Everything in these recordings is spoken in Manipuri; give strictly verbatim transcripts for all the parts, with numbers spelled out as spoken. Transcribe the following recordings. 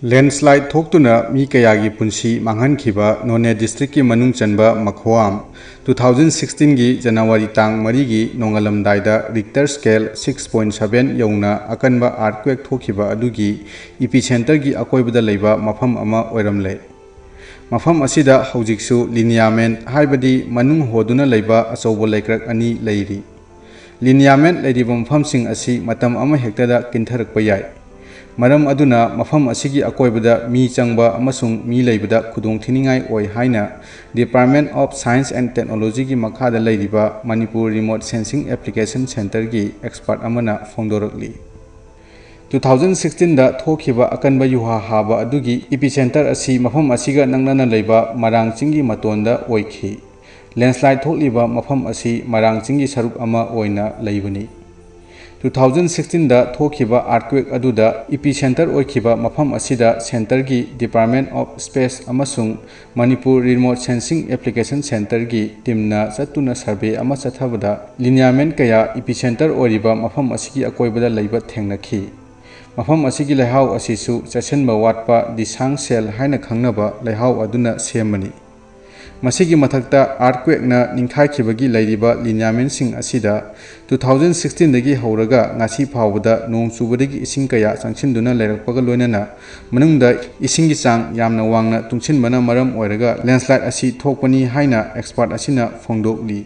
Landslide ꯊꯣꯛꯇꯨꯅ ꯃꯤ ꯀꯌꯥꯒꯤ ꯄꯨꯟꯁꯤ ꯃꯥꯡꯍꯟꯈꯤꯕ ꯅꯣꯅꯦ ꯗꯤꯁꯇ꯭ꯔꯤꯛꯀꯤ ꯃꯅꯨꯡ ꯆꯟꯕ ꯃꯈꯣꯋꯥꯝ, ꯇꯨ ꯊꯥꯎꯖꯟ ꯁꯤꯛꯁꯇꯤꯟꯒꯤ ꯖꯅꯋꯥꯔꯤ ꯇꯥꯡ ꯃꯔꯤꯒꯤ ꯅꯣꯡꯉꯥꯜꯂꯝꯗꯥꯏꯗ ꯔꯤꯛꯇꯔ ꯁ꯭ꯀꯦꯜ ꯁꯤꯛꯁ ꯄꯣꯏꯟ ꯁꯚꯦꯟ ꯌꯧꯅ ꯑꯀꯟꯕ ꯑꯥꯔꯠꯀ꯭ꯋꯦꯛ ꯊꯣꯛꯈꯤꯕ ꯑꯗꯨꯒꯤ ꯏꯄꯤꯁꯦꯟꯇꯔꯒꯤ ꯑꯀꯣꯏꯕꯗ ꯂꯩꯕ ꯃꯐꯝ ꯑꯃ ꯑꯣꯏꯔꯝꯂꯦ꯫ ꯃꯐꯝ ꯑꯁꯤꯗ ꯍꯧꯖꯤꯛꯁꯨ ꯂꯤꯅꯤꯌꯥꯃꯦꯟ ꯍꯥꯏꯕꯗꯤ ꯃꯅꯨꯡ ꯍꯣꯗꯨꯅ ꯂꯩꯕ ꯑꯆꯧꯕ ꯂꯩꯀ꯭ꯔꯛ ꯑꯅꯤ ꯂꯩꯔꯤ꯫ ꯂꯤꯅꯤꯌꯥꯃꯦꯟ ꯂꯩꯔꯤꯕ ꯃꯐꯝꯁꯤꯡ ꯑꯁꯤ ꯃꯇꯝ ꯑꯃ ꯍꯦꯛꯇꯗ ꯀꯤꯟꯊꯔꯛꯄ ꯌꯥꯏ꯫ ꯃꯔꯝ ꯑꯗꯨꯅ ꯃꯐꯝ ꯑꯁꯤꯒꯤ ꯑꯀꯣꯏꯕꯗ ꯃꯤ ꯆꯪꯕ ꯑꯃꯁꯨꯡ ꯃꯤ ꯂꯩꯕꯗ ꯈꯨꯗꯣꯡꯊꯤꯅꯤꯡꯉꯥꯏ ꯑꯣꯏ ꯍꯥꯏꯅ Department of Science and Technologyꯒꯤ ꯃꯈꯥꯗ ꯂꯩꯔꯤꯕ Manipur Remote Sensing Application Centerꯒꯤ expert ꯑꯃꯅ ꯐꯣꯡꯗꯣꯔꯛꯂꯤ꯫ ꯇꯨ ꯊꯥꯎꯖꯟ ꯁꯤꯛꯁꯇꯤꯟꯗ ꯊꯣꯛꯈꯤꯕ ꯑꯀꯟꯕ ꯌꯨꯍꯥ ꯍꯥꯕ ꯑꯗꯨꯒꯤ ꯏꯄꯤꯁꯦꯟꯇꯔ ꯑꯁꯤ ꯃꯐꯝ ꯑꯁꯤꯒ ꯅꯛꯅꯅ ꯂꯩꯕ ꯃꯔꯥꯡ ꯆꯤꯡꯒꯤ ꯃꯇꯣꯟꯗ ꯑꯣꯏꯈꯤ꯫ ꯂꯦꯟꯁꯂꯥꯏꯠ ꯊꯣꯛꯂꯤꯕ ꯃꯐꯝ ꯑꯁꯤ ꯃꯔꯥꯡ ꯆꯤꯡꯒꯤ ꯁꯔꯨꯛ ꯑꯃ ꯑꯣꯏꯅ ꯂꯩꯕꯅꯤ꯫ ꯇꯨ ꯊꯥꯎꯖꯟ ꯁꯤꯛꯁꯇꯤꯟꯗ ꯊꯣꯛꯈꯤꯕ ꯑꯥꯔꯠꯀ꯭ꯋꯦꯛ ꯑꯗꯨꯗ ꯏꯄꯤꯁꯦꯟꯇꯔ ꯑꯣꯏꯈꯤꯕ ꯃꯐꯝ ꯑꯁꯤꯗ ꯁꯦꯟꯇꯔꯒꯤ Department of Space ꯑꯃꯁꯨꯡ ꯃꯅꯤꯄꯨꯔ Remote Sensing Application Centreꯒꯤ ꯇꯤꯝꯅ ꯆꯠꯇꯨꯅ ꯁꯔꯚꯦ ꯑꯃ ꯆꯠꯊꯕꯗ ꯂꯤꯅꯤꯌꯥꯃꯦꯟ ꯀꯌꯥ ꯏꯄꯤꯁꯦꯟꯇꯔ ꯑꯣꯏꯔꯤꯕ ꯃꯐꯝ ꯑꯁꯤꯒꯤ ꯑꯀꯣꯏꯕꯗ ꯂꯩꯕ ꯊꯦꯡꯅꯈꯤ꯫ ꯃꯐꯝ ꯑꯁꯤꯒꯤ ꯂꯩꯍꯥꯎ ꯑꯁꯤꯁꯨ ꯆꯦꯠꯁꯤꯟꯕ ꯋꯥꯠꯄ ꯗꯤꯁꯥꯡ ꯁꯦꯜ ꯍꯥꯏꯅ ꯈꯪꯅꯕ ꯂꯩꯍꯥꯎ ꯑꯗꯨꯅ ꯁꯦꯝꯕꯅꯤ꯫ ꯃꯁꯤꯒꯤ ꯃꯊꯛꯇ ꯑꯥꯔꯠꯀ꯭ꯋꯦꯛꯅ ꯅꯤꯡꯈꯥꯏꯈꯤꯕꯒꯤ ꯂꯩꯔꯤꯕ ꯂꯤꯅꯤꯌꯥꯃꯦꯟꯁꯤꯡ ꯑꯁꯤꯗ ꯇꯨ ꯊꯥꯎꯖꯟ ꯁꯤꯛꯁꯇꯤꯟꯗꯒꯤ ꯍꯧꯔꯒ ꯉꯁꯤ ꯐꯥꯎꯕꯗ ꯅꯣꯡ ꯆꯨꯕꯗꯒꯤ ꯏꯁꯤꯡ ꯀꯌꯥ ꯆꯪꯁꯤꯟꯗꯨꯅ ꯂꯩꯔꯛꯄꯒ ꯂꯣꯏꯅꯅ ꯃꯅꯨꯡꯗ ꯏꯁꯤꯡꯒꯤ ꯆꯥꯡ ꯌꯥꯝꯅ ꯋꯥꯡꯅ ꯇꯨꯡꯁꯤꯟꯕꯅ ꯃꯔꯝ ꯑꯣꯏꯔꯒ ꯂꯦꯟꯁꯂꯥꯏꯠ ꯑꯁꯤ ꯊꯣꯛꯄꯅꯤ ꯍꯥꯏꯅ ꯑꯦꯛꯁꯄꯥꯔꯠ ꯑꯁꯤꯅ ꯐꯣꯡꯗꯣꯛꯂꯤ꯫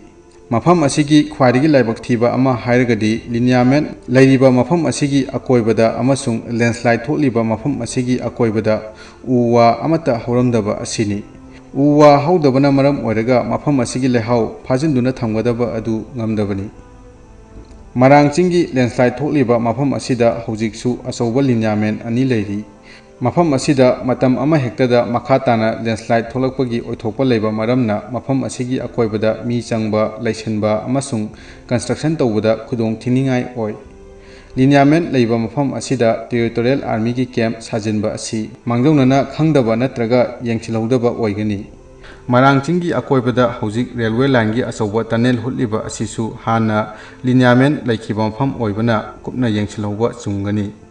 ꯃꯐꯝ ꯑꯁꯤꯒꯤ ꯈ꯭ꯋꯥꯏꯗꯒꯤ ꯂꯥꯏꯕꯛ ꯊꯤꯕ ꯑꯃ ꯍꯥꯏꯔꯒꯗꯤ ꯂꯤꯅꯤꯌꯥꯃꯦꯟ ꯂꯩꯔꯤꯕ ꯃꯐꯝ ꯑꯁꯤꯒꯤ ꯑꯀꯣꯏꯕꯗ ꯑꯃꯁꯨꯡ ꯂꯦꯟꯁꯂꯥꯏꯠ ꯊꯣꯛꯂꯤꯕ ꯃꯐꯝ ꯑꯁꯤꯒꯤ ꯑꯀꯣꯏꯕꯗ ꯎ ꯋꯥ ꯑꯃꯠꯇ ꯍꯧꯔꯝꯗꯕ ꯑꯁꯤꯅꯤ꯫ ꯎ ꯋꯥ ꯍꯧꯗꯕꯅ ꯃꯔꯝ ꯑꯣꯏꯔꯒ ꯃꯐꯝ ꯑꯁꯤꯒꯤ ꯂꯩꯍꯥꯎ ꯐꯥꯖꯤꯟꯗꯨꯅ ꯊꯝꯒꯗꯕ ꯑꯗꯨ ꯉꯝꯗꯕꯅꯤ꯫ ꯃꯔꯥꯡ ꯆꯤꯡꯒꯤ ꯂꯦꯟꯁꯂꯥꯏꯠ ꯊꯣꯛꯂꯤꯕ ꯃꯐꯝ ꯑꯁꯤꯗ ꯍꯧꯖꯤꯛꯁꯨ ꯑꯆꯧꯕ ꯂꯤꯅꯤꯌꯥꯃꯦꯟ ꯑꯅꯤ ꯂꯩꯔꯤ꯫ ꯃꯐꯝ ꯑꯁꯤꯗ ꯃꯇꯝ ꯑꯃꯍꯦꯛꯇꯗ ꯃꯈꯥ ꯇꯥꯅ ꯂꯦꯟꯁꯂꯥꯏꯠ ꯊꯣꯛꯂꯛꯄꯒꯤ ꯑꯣꯏꯊꯣꯛꯄ ꯂꯩꯕ ꯃꯔꯝꯅ ꯃꯐꯝ ꯑꯁꯤꯒꯤ ꯑꯀꯣꯏꯕꯗ ꯃꯤ ꯆꯪꯕ, ꯂꯩꯁꯤꯟꯕ ꯑꯃꯁꯨꯡ ꯀꯟꯁꯇ꯭ꯔꯛꯁꯟ ꯇꯧꯕꯗ ꯈꯨꯗꯣꯡ ꯊꯤꯅꯤꯡꯉꯥꯏ ꯑꯣꯏ꯫ ꯂꯤꯅꯤꯌꯥꯃꯦꯟ ꯂꯩꯕ ꯃꯐꯝ ꯑꯁꯤꯗ ꯇꯦꯔꯤꯇꯣꯔꯤꯌꯦꯜ ꯑꯥꯔꯃꯤꯒꯤ ꯀꯦꯝꯞ ꯁꯥꯖꯤꯟꯕ ꯑꯁꯤ ꯃꯥꯡꯖꯧꯅꯅ ꯈꯪꯗꯕ ꯅꯠꯇ꯭ꯔꯒ ꯌꯦꯡꯁꯤꯜꯍꯧꯗꯕ ꯑꯣꯏꯒꯅꯤ꯫ ꯃꯔꯥꯡ ꯆꯤꯡꯒꯤ ꯑꯀꯣꯏꯕꯗ ꯍꯧꯖꯤꯛ ꯔꯦꯜꯋꯦ ꯂꯥꯏꯟꯒꯤ ꯑꯆꯧꯕ ꯇꯅꯦꯜ ꯍꯨꯠꯂꯤꯕ ꯑꯁꯤꯁꯨ ꯍꯥꯟꯅ ꯂꯤꯅꯤꯌꯥꯃꯦꯟ ꯂꯩꯈꯤꯕ ꯃꯐꯝ ꯑꯣꯏꯕꯅ ꯀꯨꯞꯅ ꯌꯦꯡꯁꯤꯜꯍꯧꯕ ꯆꯨꯝꯒꯅꯤ꯫